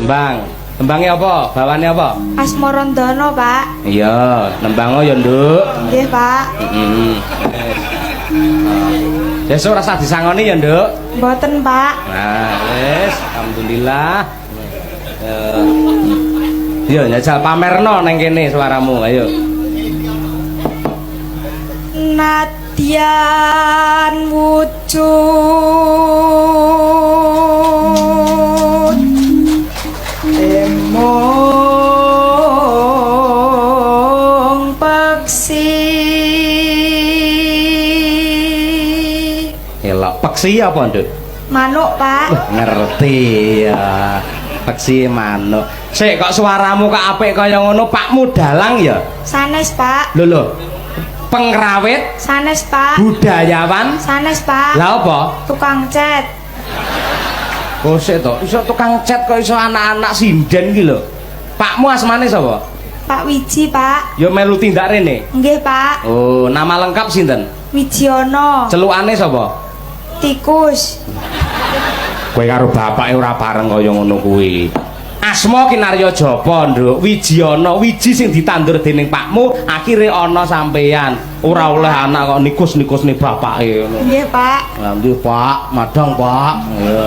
Nembang. Nembangnya apa? Bawane apa? Asmarandana, Pak. Iya, nembang ya, Nduk. Nggih, Pak. Heeh. Besok rasah disangoni ya, Nduk. Mboten, Pak. Nah, wis, alhamdulillah. Yo, njajal pamerno nang kene suaramu, ayo. Nadyan wujud emong peksi. Elok. Peksi apa, Nduk? Manuk, Pak. Wah, ngerti ya. Peksi manuk. Sik kok suaramu kok apik kaya ngono, Pakmu dalang ya? Sanes, Pak. Lho lho. Pengrawit, Sanes, Pak. Budayawan, Sanes, Pak. Lah apa? Tukang cat. Oh sik to, iso tukang cat kok iso anak-anak sinden iki lho. Pakmu asmane sapa? Pak Wiji, Pak. Ya melu tindak rene. Nggih, Pak. Oh, nama lengkap sinten? Wijiono. Celukane sapa? Tikus. Kowe karo bapake ora bareng kaya ngono kuwi. Asma Kinarya Japa, Nduk. Wijiono, wiji sing ditandur dening pakmu akhire ana sampeyan. Ora oleh anak kok nikus-nikusne bapake ngono. Nggih, Pak. Lah nggih, Pak, madang, Pak. Iya.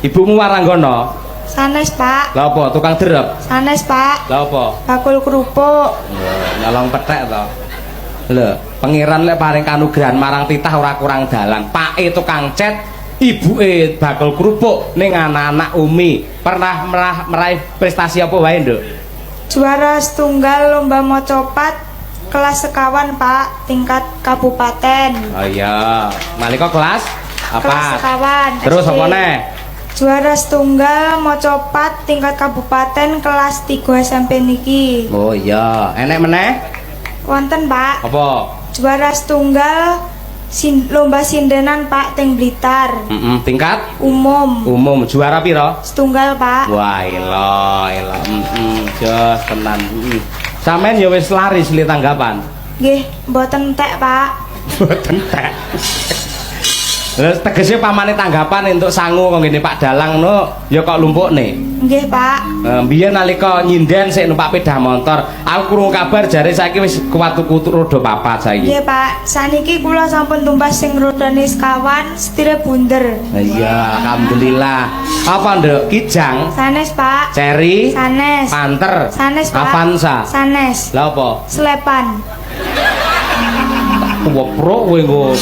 Ibumu waranggana? Sanes, Pak. Lah apa? Tukang derep? Sanes, Pak. Lah apa? Bakul kerupuk. Ya, nyolong pethek to. Lho, pangeran lek paring kanugrahan marang titah ora kurang dalan. Pake tukang cat, ibuke bakul kerupuk ning anak-anak Umi. Pernah meraih prestasi apa wae, Nduk? Juara setunggal lomba mocopat kelas sekawan, Pak, tingkat kabupaten. Oh iya, nalika kelas apa? Kelas sekawan. Terus SD. apa neh? Juara setunggal mocopat tingkat kabupaten kelas 3 SMP niki. Oh iya, enek meneh? Wonten, Pak. Apa? Juara setunggal lomba sindenan, Pak, teng Blitar. Tingkat Umum. Umum juara piro? Setunggal, Pak. Wah, elo, elo. Jos tenan. Sampeyan ya wis laris li tanggapan. Nggih, mboten tek, Pak. Mboten tek. Terus tegese pamane tanggapan entuk sangu kok ngene Pak Dalang no ya kok lumpukne. Nggih, Pak. Biyen nalika nyinden sik numpak sepeda motor, aku krungu kabar jare saiki wis kuat tuku roda papat saiki. Nggih, Pak. Saniki kula sampun tumbas sing rodane sekawan, setire bunder. Iya, alhamdulillah. Apa, Nduk? Kijang, Sanes, Pak. Cherry, Sanes. Panther, Sanes, Pak. Avanza. Sanes. Lah apa? Selepan. Weprok kowe engko.